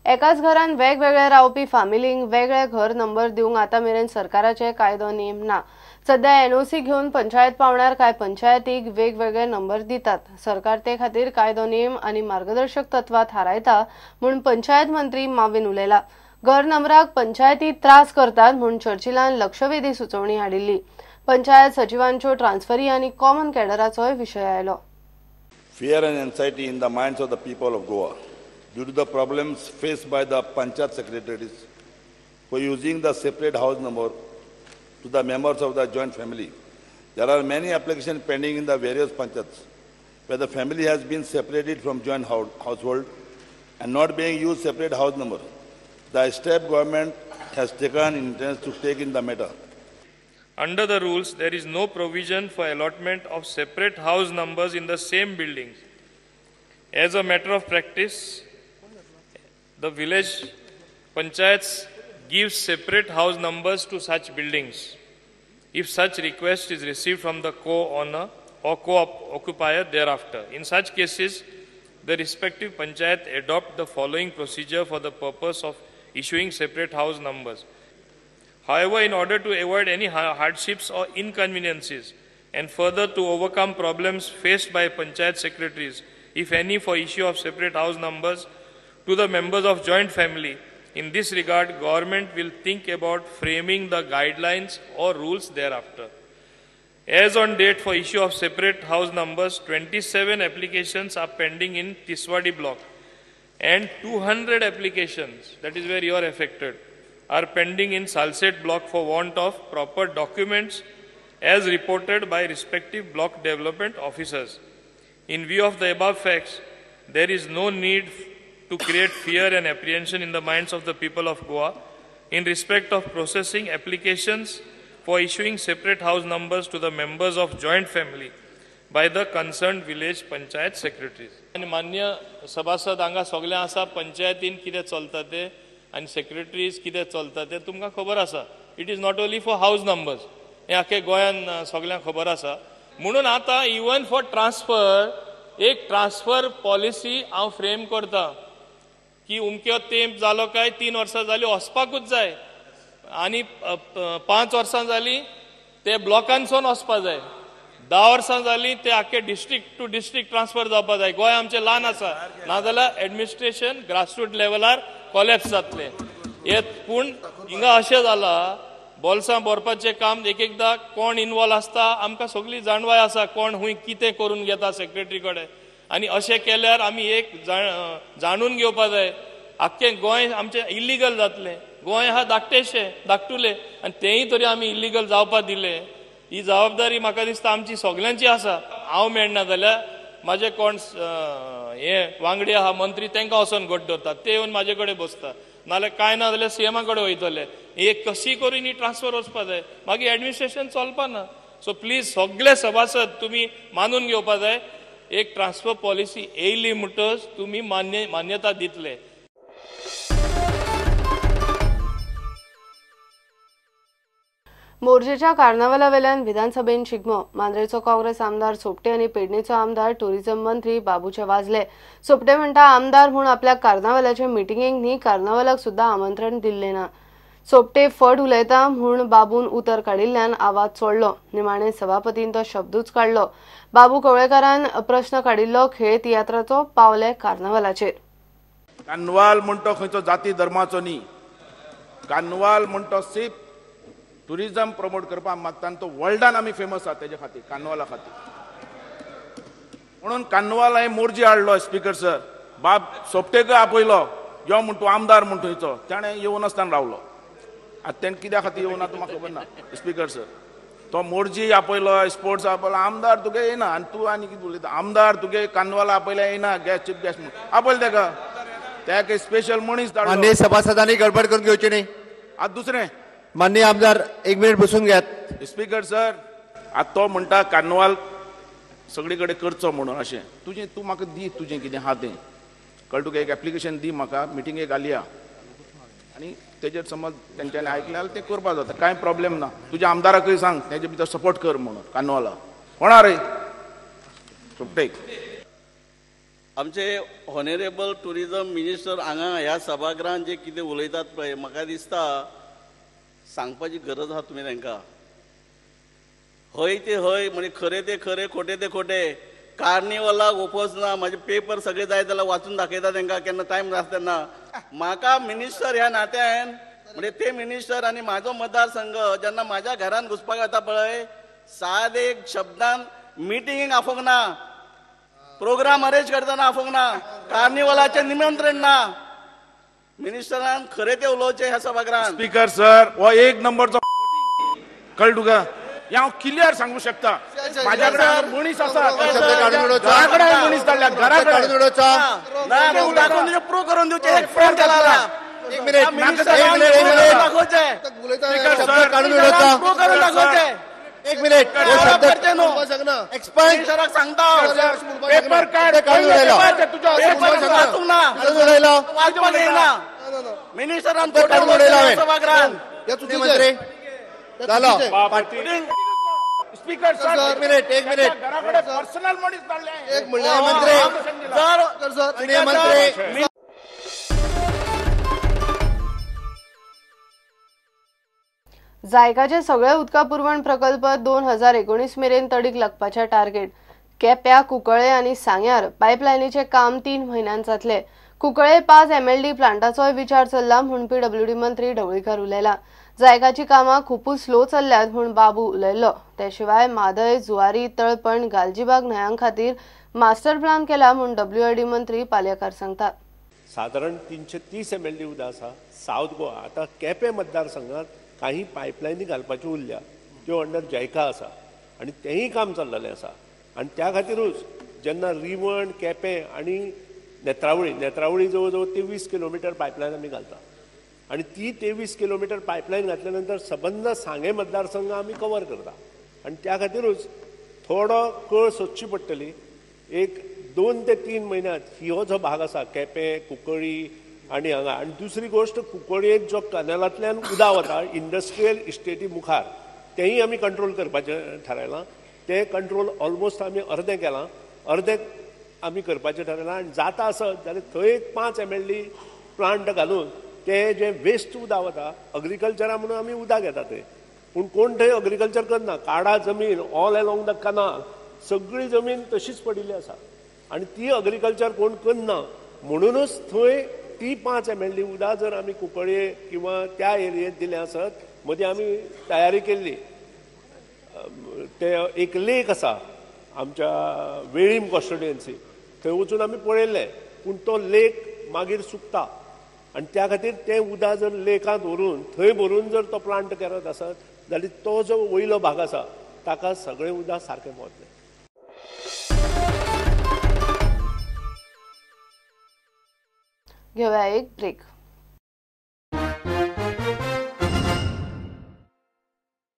एकाच घरान वेगवेगळे रावपी फामिलींक वेगळे घर नंबर दिवंक आतां मेरेन सरकाराचे कायदो नेम ना. सध्या एनओसी घेवन पंचायत पावणार कांय पंचायतीक वेगवेगळे नंबर दितात. सरकार ते खातीर कायदो नेम आनी मार्गदर्शक तत्वां थारायता म्हूण पंचायत मंत्री माविन उलयला. घर नंबराक पंचायती त्रास करतात म्हूण चर्चिलान लक्षवेधी सुचोवणी हाडिल्ली. पंचायत सचिवांच्यो ट्रान्सफरी आनी कॉमन कॅडराचोय विशय आयलो. Fear and anxiety in the minds of the people of Goa due to the problems faced by the Panchayat secretaries for using the separate house number to the members of the joint family. There are many applications pending in the various panchayats where the family has been separated from joint household and not being used separate house number. The step government has taken intends to take in the matter. Under the rules, there is no provision for allotment of separate house numbers in the same buildings. As a matter of practice, the village panchayats give separate house numbers to such buildings if such request is received from the co-owner or co-occupier thereafter. In such cases, the respective panchayat adopt the following procedure for the purpose of issuing separate house numbers. However, in order to avoid any hardships or inconveniences and further to overcome problems faced by panchayat secretaries, if any, for issue of separate house numbers to the members of joint family, in this regard, government will think about framing the guidelines or rules thereafter. As on date for issue of separate house numbers, 27 applications are pending in Tiswadi block and 200 applications, that is where you are affected, are pending in Salsette block for want of proper documents as reported by respective block development officers. In view of the above facts, there is no need to create fear and apprehension in the minds of the people of Goa in respect of processing applications for issuing separate house numbers to the members of joint family by the concerned village panchayat secretaries. आनी मान्य सभासद हांगा सगळे आसा, पंचायतीन कितें चलता ते आनी सेक्रेटरीज कितें चलता ते तुमकां खबर आसा. It is not only for house numbers, हें आख्खे गोंयान सगळ्यांक खबर आसा. म्हणून आतां इवन फॉर ट्रान्सफर एक ट्रान्सफर पॉलिसी हांव फ्रेम करता की उमक्यो तेंप जालो काय 3 वर्सां जाली वचपाकूच जाय आनी 5 वर्सां जाली ते ब्लॉकानसून वचपा जाय, 10 वर्सां जाली ते आख्खे डिस्ट्रिक्ट टू डिस्ट्रिक्ट ट्रान्सफर जावपा जाय. गोंय आमचें ल्हान आसा, नाजाल्यार एडमिनिस्ट्रेशन ग्रासरूट लेवलार कोलॅप्स जातलें. हे पूण हिंगा अशें जालां, बोल्सां भरपाचें काम एक एकदां कोण इनवॉल्व आसता आमकां सगळी जाणवाय आसा, कोण हुंय कितें करून घेता सेक्रेटरी कडेन. आनी अशें केल्यार आमी एक जाणून घेवपा जाय आख्खें गोंय आमचें इलिगल जातलें. गोंय आहा धाकटेशें, धाकटुलें, आनी तेंय तरी आमी इलिगल जावपा दिलें. ही जबाबदारी म्हाका दिसता आमची सगल्यांची आसा. हांव मेळना जाल्यार म्हाजे कोण हे वांगडी आहा मंत्री तांकां वचोन घट दवरता, ते येवन म्हाजे कडेन बसता, नाजाल्यार कांय ना जाल्यार सीएमा कडेन वयतले. एक कशी करून ही ट्रान्सफर वचपा जाय, मागीर एडमिनिस्ट्रेशन चलपा ना. सो प्लीज सगळे सभासद तुमी मानून घेवपा जाय, एक ट्रान्सफर पॉलिसी येयली म्हणटच तुमी मान्यता दितले. मोरजेच्या कार्नावालावेल्यान विधानसभेन शिगमो. मांद्रेचो काँग्रेस आमदार सोपटे आनी पेडणेचो आमदार टुरिझम मंत्री बाबूचे वाजले. सोपटे म्हणटा आमदार म्हूण आपल्या कार्नावालाचे मिटिंगेक न्ही कार्नावालाक सुद्धा आमंत्रण दिल्लें ना. सोपटे फट उलयता म्हूण बाबून उतर काडिल्ल्यान आवाज चोडलो. निमाणे सभापतीन तो शब्दूच काडलो. बाबू कवळेकारान प्रश्न काडिल्लो खेळ तियात्राचो पावले कार्नावालाचेर. कार्नवाल म्हणटो खंयचो जाती धर्माचो न्ही, कार्नवाल म्हणटो सीप टुरिझम प्रमोट करपाक मागता आनी तो वर्ल्डान आमी फेमस आसा तेजे खातीर, कार्नवाला खातीर. म्हणून कार्नवाल हांवें मोरजी हाडलो स्पीकर सर, बाब सोपटेकय आपयलो, यो म्हण तूं आमदार म्हण थंयचो, ताणें येवनासतना रावलो. आतां तेणें कित्या खातीर येवना तो म्हाका खबर ना स्पीकर सर. तो मोरजी आपयलो, स्पोर्ट्स आपयलो, आमदार तुगे येना आनी तूं आनी कितें उलयता. आमदार तुगे कार्नवाला आपयल्या येना, गॅस चीफ गॅस म्हूण आपयलो तेका, तेका स्पेशल मनीस धाडलो. माननीय सभासदांनी गडबड करून घेवची न्ही. आतां दुसरें माननीय आमदार एक मिनिट बसून घेयात. स्पीकर सर, आतां तो म्हणटा कार्नवाल सगळे कडेन करचो म्हणून, अशें तुजें तूं म्हाका दी, तुजें कितें आहा तें कळ्ळें तुका, एक एप्लिकेशन दी म्हाका, मिटिंगेक घालया आनी तेजेर समज तेंच्यांनी आयकलें जाल्यार तें करपा जाता, कांय प्रॉब्लेम ना. तुज्या आमदाराकूय सांग तेजे भितर सपोर्ट कर म्हणून कार्नवाला. कोणा रे सोपटेक. आमचे ऑनरेबल टुरिजम मिनिस्टर हांगा ह्या सभागृहान जे कितें उलयतात पळय, म्हाका दिसता सांगपाची गरज आसा तुमी तांकां. हय ते हय, म्हणजे खरें ते खरें, खोटें ते खोटें. कार्निवलाक ओपोज ना, म्हाजे पेपर सगळे जाय जाल्यार वाचून दाखयता तांकां केन्ना टायम आसता तेन्ना. म्हाका मिनिस्टर ह्या नात्यान, म्हणजे ते मिनिस्टर आनी म्हाजो मतदारसंघ जेन्ना म्हाज्या घरान घुसपाक येता पळय, सादे एक शब्दान मिटिंगेक आफोवंक ना, प्रोग्राम अरेंज करतना आफोवंक ना, कार्निवलाचें निमंत्रण ना. मिनिस्टरान खरें तें उलोवचें ह्या सभागृहान. स्पीकर सर, हो एक नंबरचो कळ्ळें तुका, हें हांव क्लियर सांगूंक शकता. म्हाज्या कडेन मनीस आसा, घरा कडेन मनीस धाडल्या, घरा कडेन प्रूव करून दिवचें. एक फोन केला, एक मिनिट, एक मिनिट, सांगता पेपर काड, मिनिस्टरान स्पीकर सर, एक मिनिट, एक मिनिट, घराकडे पर्सनल मनीस धाडले. एक मंत्री, मंत्री जायकाचे सगळे उदका पुरवण प्रकल्प 2019 मेरेन तडीक लागपाचे टार्गेट. केप्या, कुंकळे आनी सांग्यार पायपलायनीचे काम 3 म्हयन्यांत जातले. कुंकळे 5 MLD प्लांटाचोय विचार चल्ला म्हूण PWD मंत्री ढवळीकर उलयला. जायकाची कामां खुपूच स्लो चल्ल्यात म्हूण बाबू उलयलो. ते शिवाय म्हादय, जुवारी, तळपण, गालजीबाग न्हंयां खातीर मास्टर प्लान केला म्हूण WID मंत्री पालयेकार सांगतात. सादारण 330 MLD उदक आसा सावथ गोवा. आतां केपें मतदारसंघात काही पायपलायनी घालपाच्यो उरल्या, त्यो अंडर जायका आसा आनी तेंय काम चल्लेलें आसा. आनी त्या खातीरूच जेन्ना रिवण, केपें आनी नेत्रावळी, नेत्रावळी जवळ जवळ 23 किलोमिटर पायपलायन आमी घालता आनी ती 23 किलोमिटर पायपलायन घातल्या नंतर सबंद सांगें मतदारसंघ आमी कवर करता. आनी त्या खातीरूच थोडो कळ सोदची पडटली. एक 2 ते 3 म्हयन्यांत हो जो भाग आसा केपें, कुंकळी आनी हांगा. आनी दुसरी गोश्ट, कुंकळयेक जो कॅनलांतल्यान उदक वता इंडस्ट्रियल इस्टेटी मुखार, तेंय आमी कंट्रोल करपाचें थारायलां. तें कंट्रोल ऑलमोस्ट आमी अर्दें केलां, अर्दें आमी करपाचें थारायलां. आनी जाता आसत जाल्यार थंय एक 5 MLD plant घालून ते जे वेस्ट उदक वता अग्रिकल्चरा म्हणून आमी उदक घेता थंय, पूण कोण थंय अग्रिकल्चर करना. काडा जमीन ऑल एलोंग the कनाल सगळी जमीन तशीच पडिल्ली आसा आनी ती अग्रिकल्चर कोण करना, म्हणूनच थंय ती 5 MLD उदक जर आमी कुंकळये किंवा त्या एरियेत दिलें आसत, मदीं आमी तयारी केल्ली. ते एक लेक आसा आमच्या वेळीम कॉन्स्टिट्युएन्सी, थंय वचून आमी पळयल्लें, पूण तो लेक मागीर सुकता आनी त्या खातीर तें उदक जर लेकांत व्हरून थंय भरून जर तो प्लांट करत आसत जाल्यार तो जो वयलो भाग आसा ताका सगळें उदक सारकें पावतलें. घेऊया एक ब्रेक.